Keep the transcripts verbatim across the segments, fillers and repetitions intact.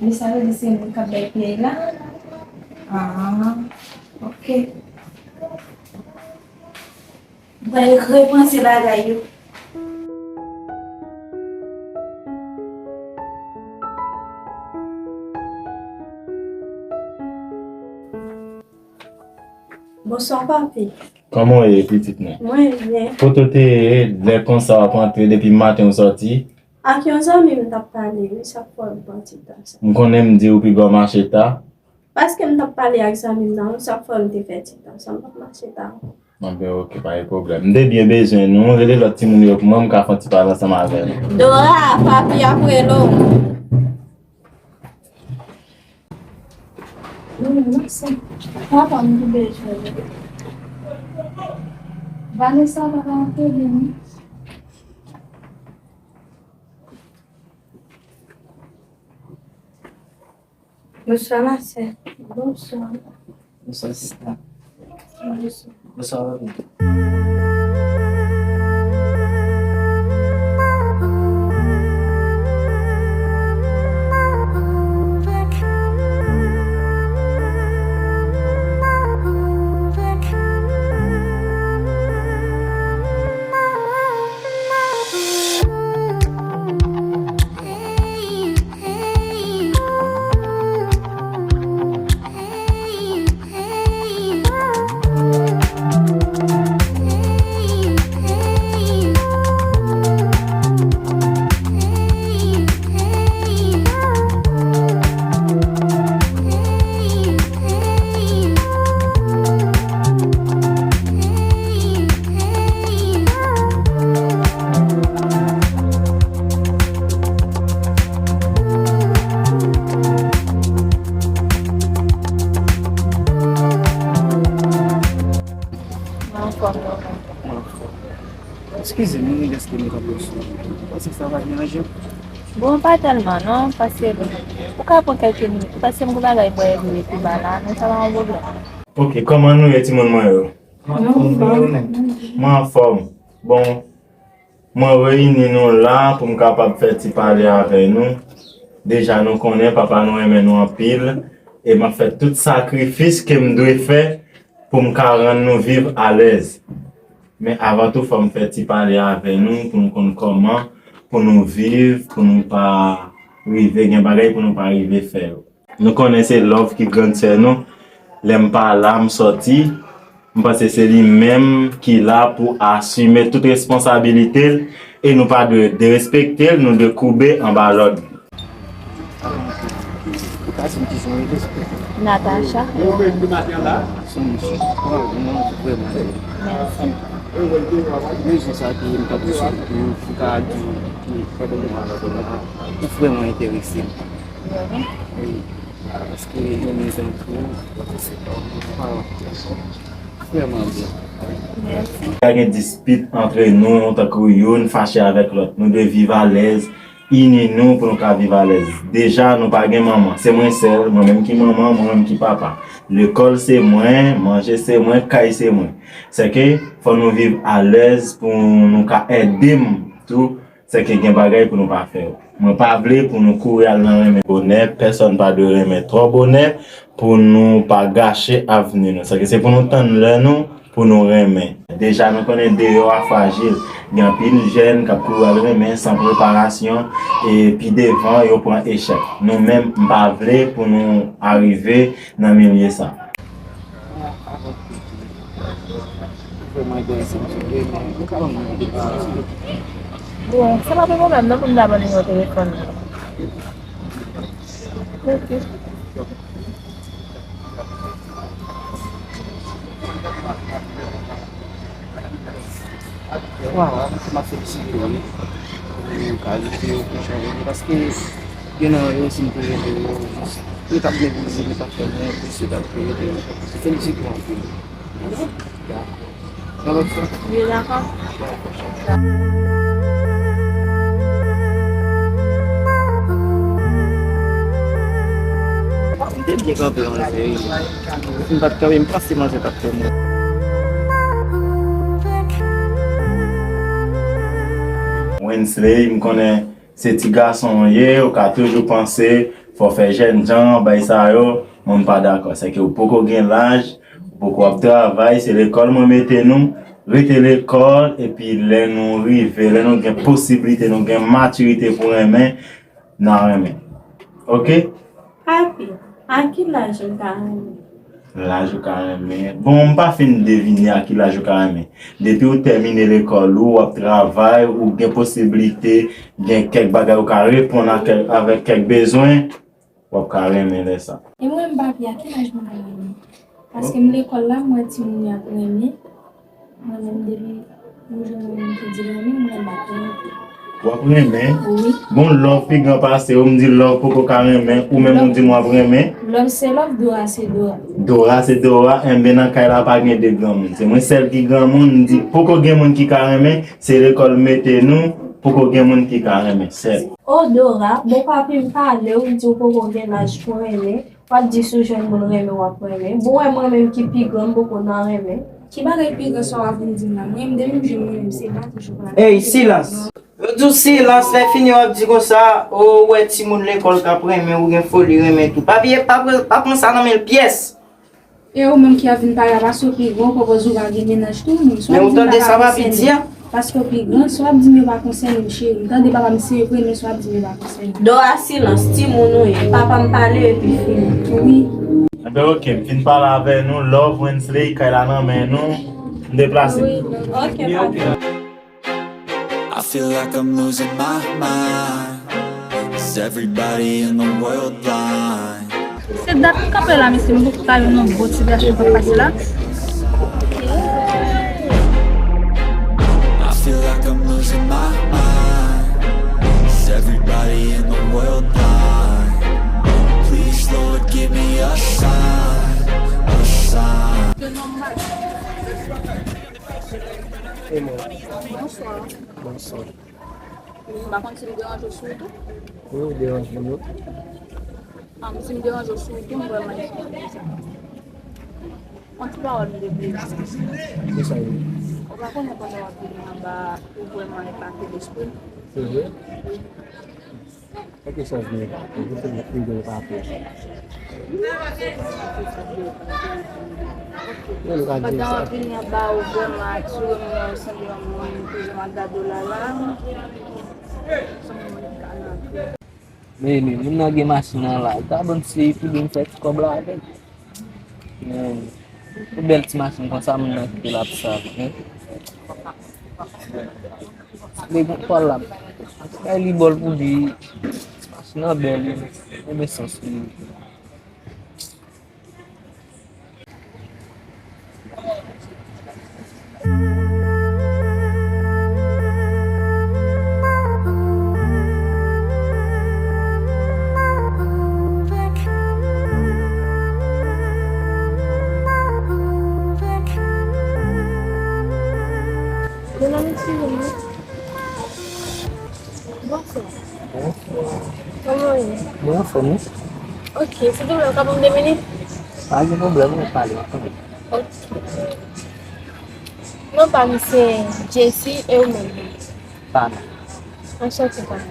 Men sa vle di se moun k ap bay piyay la? Ah, ok. M pral repanse bagay yo. Bonswa, papi. Kòman w ye, pitit mwen? Mwen byen. Kote w te ye, lè konsa w ap antre depi maten ou sòti? Ak yon zanmi m t ap pale, wi, sa k fè m pran ti tan sa. M konnen m di w pi bò mache ta. Paske m t ap pale ak zanmi m nan, wi, sa k fè m te fè ti tan sa, m p ap mache ta. Anben, ok, pa gen pwoblèm. M te byen bezwen nou, rele lòt timoun yo pou mwen, m ka fè yon ti pale ansanm avè nou. Dora, papi ap rele w. Wi, mèsi. Papa m ki bezwen li. Vanessa pa ka antre byen, non? Bonswa, ma sè. Bonswa. Bonswa, sista. Bonswa. Bonswa, papi. Mwen anfòm, mwen anfòm. Eskize m, wi, dèske m kanpe sou ou. Ou panse sa va deranje w? Bon, pa tèlman, non, paske ou ka pran kèlke minit, paske m gen bagay pou regle pi ba la, men sa pa yon pwoblèm. Ok, kòman nou ye, timoun mwen yo? Mwen anfòm. Bon, mwen reyini nou la pou m kapab fè ti pale avè nou. Deja, nou konnen papa nou renmen nou anpil, e m ap fè tout sakrifis ke m dwe fè pou m ka rann nou viv alèz. Men avan tou, fò m fè ti pale avè nou pou nou konn kòman pou nou viv, pou nou pa rive gen bagay pou nou pa rive fè yo. Nou konnen se Love ki grann sè nou. Lè m pa la, m sòti, m panse se li menm ki la pou asime tout responsabilite l, e nou pa dwe derespekte l, nou dwe koube anba lòd li. Ou ka di m kijan w rele? Natacha. Son mesye. Waw, non, vrèman. Mèsi. Rezon sa ki m t ap di sou ou, m ka di ki pandan mwen avè w la, ou vrèman enterese m. Wi. Paske yon moun tankou ou, waw, vrèman byen. Mèsi. Pa gen dispit antre nou, tankou youn fache avèk lòt. Nou dwe viv alèz, ini nou pou nou ka viv alèz. Deja, nou pa gen manman. Se mwen sèl, mwen menm ki manman, mwen menm ki papa. Lekòl se mwen, manje se mwen, kay se mwen. Sèke, fò nou viv alèz pou nou ka ede m tou. Sèke gen bagay pou nou pa fè yo. Mwen pa vle pou nou kouri al nan renmen bonè, pèsonn pa dwe renmen twò bonè pou nou pa gache avni nou. Sèke se pou nou tann lè nou pou nou renmen. Deja nou konnen deyò a frajil. Gen anpil jèn k ap kouri al renmen san preparasyon e pi devan yo pran echèk. Nou menm, m pa vle pou nou arive nan milye sa. Vrèman enterese m sou vre, men ou ka ban m nimewo telefòn ou, silvouplè? Bon, se pa yon pwoblèm non pou m ta ba w nimewo telefòn mwen. Ok. Waw, m ap felisite w wi. Ou ka ajoute yo pou chanje, paske gen nan yo si m te rele yo, jis yo t ap neglize, yo t ap fè mwen enpresyon, t ap fè yo te felisite w anpil. Yon lòt fwa. Wi, dakò. M te byen kanpe an vre wi. Si m pa t kanpe, m panse manzè t ap fè mwen. Wensley, m konnen se ti gason w ye, ou ka toujou panse Fò fè jènjan, bay sa yo, mwen m pa dakò. Sèke ou poko gen laj, ou poko ap travay, se lekòl mwen mete nou, rete lekòl, epi lè nou rive, lè nou gen posiblite, nou gen matirite pou renmen, n a renmen. Oke? Papi, a ki laj m ka renmen? Laj ou ka renmen? Bon, m pa fin devine a ki laj ou ka renmen. Depi ou tèmine lekòl ou, w ap travay, ou gen posiblite, gen kèk bagay ou ka reponn a kèk, avèk kèk bezwen, w ap ka renmen lè sa. E mwen, m papi, a ki laj mwen ka renmen? Paske m lekòl la, m wè timoun yo ap renmen. Mwen menm, depi m jwenn yon moun ki di l renmen m, mwen m ap renmen. W ap renmen? Wi. Bon, love pi gran pase ou, m di love poko ka renmen, ou menm ou di m w ap renmen? Love se love, Dora se Dora. Dora se Dora, enben nan kay la pa gen de granmoun. Se mwen sèl ki granmoun, m di poko gen moun ki ka renmen, se lekòl mete nou, poko gen moun ki ka renmen, sèl. O Dora, bon papi m pale w, m di w poko gen laj pou renmen. W ap di si w jwenn moun renmen w ap renmen. Bon, wè mwen menm ki pi gran, m poko nan renmen. Ki bagay pi gran sa w ap vin di m la? Mwen menm depi m jwenn mwen menm se ba toujou pral. Ey, silans! Yo di w silans, lè fini w ap di konsa, o, ou wè timoun lekòl k ap renmen, ou gen foli renmen tou. Pa bliye, pa pran, pa pran sa nan men l pyès. E ou menm ki ap vin pale a, paske w pi gran, ou poko di w pa gen mennaj tou, men si w ap di m pa konsène m. Paske w pi gran, si w ap di m yo pa konsène m, cheri. M tande papa m, se vre, men si w ap di m yo pa konsène m. Dora, silans, timoun ou ye. Papa m pale epi fini. Wi. Enben, oke, m fin pale avè nou. Love, Wensley, kay la nan men nou. M deplase. Wi, oke, papa. I feel like I'm losing my mind. Is everybody in the world blind? Se dat m kanpe la, mesye, m poko ka jwenn yon bon ti vèsyon k ap pase la. I feel like I'm losing my mind. Is everybody in the world blind? Please, Lord, give me a sign, a sign. Hey, man. Bonsoir. Bonsoir. M pa konn si m deranje w sou wout ou. Wi, ou deranje m, wi. Ah, si m deranje w sou wout ou, m vrèman ekskize. Yon ti pawòl m te vle di. Kisa w vle? Ou pa konnen pandan w ap vini anba, ou vrèman enpakte lespri m. Se vre? Wi. Kèlkeswa vini, ou te vle enpakte. Pandan w ap vini anba, ou vrèman atire m, ou sanble yon moun ki jan m ap gade w la la. Men, men, moun nan gen machin nan la. Li ta bon si li pou li fè ti kòb la avè l. Men, yon bèl ti machin konsa, moun nan kite l ap sal, men. Li gon kòl la. Bay li bòl pou li. Ti machin nan bèl, li gen esans li. Bonswa. Bonswa. Kòman w ye? Mwen anfòm, wi. Ok, silvouplè, ou ka ban m de minit? Pa gen pwoblèm, ou pale, ou konnen. Ok. Non pa m se Jessie, e ou menm? Pana. Anchante, Pana.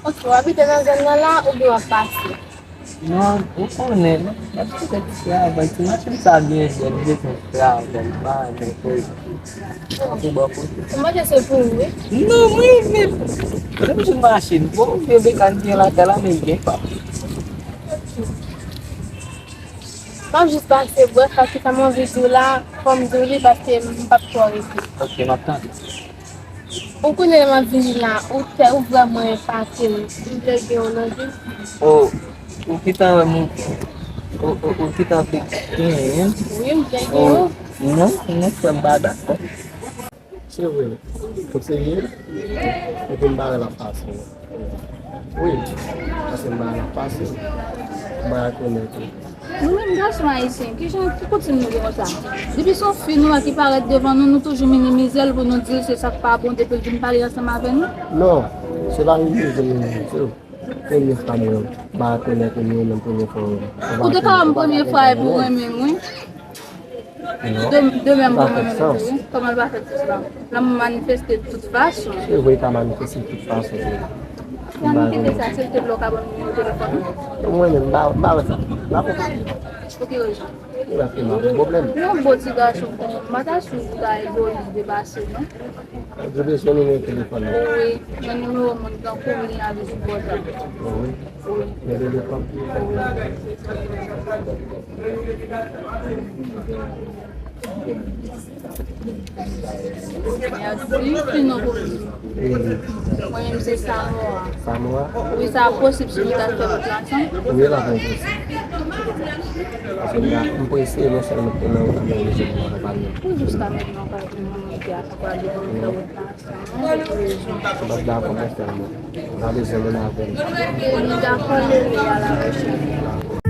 Ok, w abite nan zòn nan la oubyen w ap pase? Non, ou konnen, non. Mwen te fè ti travay, ti machin sa byen jèn, li bezwen travay, pa gen koze. Antre bò kote. Mwen te se pou ou, wi. Non, mwen, men, menm sou machin, bon, bebe kan gen lakay la, men gen pa. M ap jis pase, brèf, paske sa m anvi di w la, fò m di w li, paske m p ap twò rete. Ok, m ap tande. Ou konnen lè m ap vini la, ou tè, ou vrèman enpake m. M vle gen w nan vi m. Oh, ou gentan wè m, ou, ou, ou gentan vle genyen m? Wi, m vle gen w. Oh, non, non, frè m pa dakò. Se vre. Ou serye? Epi m pa wè l ap pase. Wi, paske m pa wè l ap pase. M pa rekonèt ou. Nou menm gason ayisyen, kijan, ki koutim nou gen konsa? Depi se yon fi nou wè ki parèt devan nou, nou toujou minimize l pou nou di l se sa k pa bon depi l vin pale ansanm avè nou? Non, se pa minimize l minimize l. Premye fwa mwen wè w, m pa rekonèt ou, mwen menm premye fwa w wè m. Ou te ka wè m premye fwa epi w renmen m, wi. Non, de, de menm pa fè sans. Kòman l pa fè sans la? Lanmou manifeste de tout fason. Se vre, l ka manifeste de tout fason, se vre. Sa nou kite sa, se te blòk a ban m nimewo telefòn ou. Mwen menm, m pa, m pa wè sa. M pa konprann. Pou ki rezon? Li pa fè m pwoblèm. Yon bon ti gason kon ou, m pa ta sou ou ta egoyis depase, non. Ou bezwen nimewo telefòn mwen? Wi, men nimewo moun tankou m li avè sou pòtab. Wi. Wi. Men telefòn. Mèsi, ki non pou ou? Mwen menm se Samoa. Samoa? Wi, sa posib si nou ta fè wout la ansanm? Wi, la pran posib. Paske m ta, m prese, men sèlman te nan wout la, men m bezwen pran pale. Pou jiska mentnan, pa gen moun ki ap pale pou nou fè wout la ansanm. Ou pa t dakò, men sèlman. Ou pa bezwen menm avè m. Li dakò, men li a la rechèch.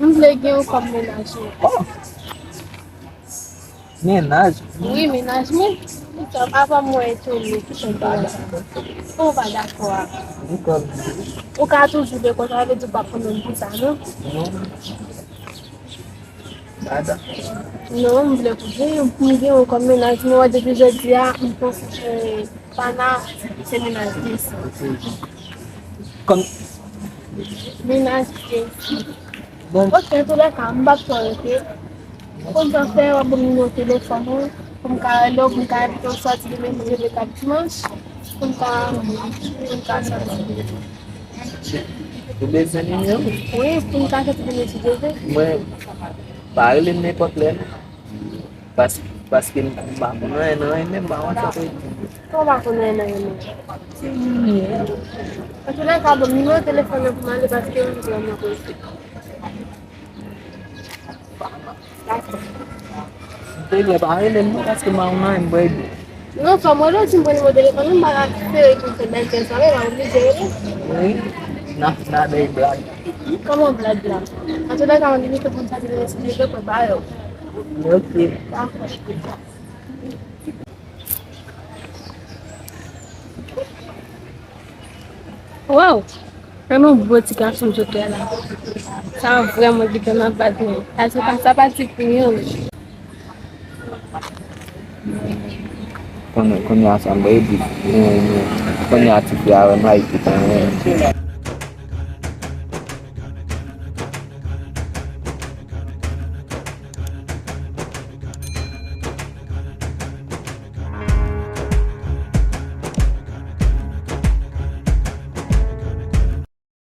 M vle gen w kòm mennaj mwen. Mennaj? Wi, mennaj mwen. Avan mwen etone, ki jan de bagay sa? Ou pa dakò a? Ou ka toujou de konsa, sa vle di ou pa pran menm pou sa, non? Non. Nada. Non, m vle pou gen, pou m gen yon kòm mennaj, men wè depi jodi a, m panse ke Pana se mennaj Jesi. Kòm mennaj Jesi. Bon. Ok, antoulèka, m p ap fè w rete. Konn sa fè, w ap ban m nimewo telefòn ou, pou m ka rele w, pou m ka envite w sòti demen si Dye vle k ap dimanch, pou m ka, pou m ka sòti. Ou bezwen nimewo m? Wi, pou m ka sòti demen si Dye vle. Mwen, pa rele m nenpòt lè, non. Pas-, paske m pa konn anyen nan renmen, m pa konn sa pou di. Kòman w pa konn anyen nan renmen? Antoulèka, ban m nimewo telefòn nan pou m ale, paske m vrèman prese. Dakò. Te vle pa rele m non, paske m pa konn anyen, m prese. Non, fò m rele w, si m pran nimewo telefòn ou, m pa ka espere ke w fè bèl kè sa, men pa oblije rele. Wi, n a, n a bay blag. Kòman blag la? Antoulèka, mwen gen telefòn sa, telefòn sa, telefòn pa yo. Ok. Dakò. Waw! Gade yon bon ti gason m sot wè la. Sa vrèman gentan nan bad mwen. Sa se pa, sa pa ti pri, non. Kounye, kounye a sa m bay di. Kounye a ti fi a wè m like li.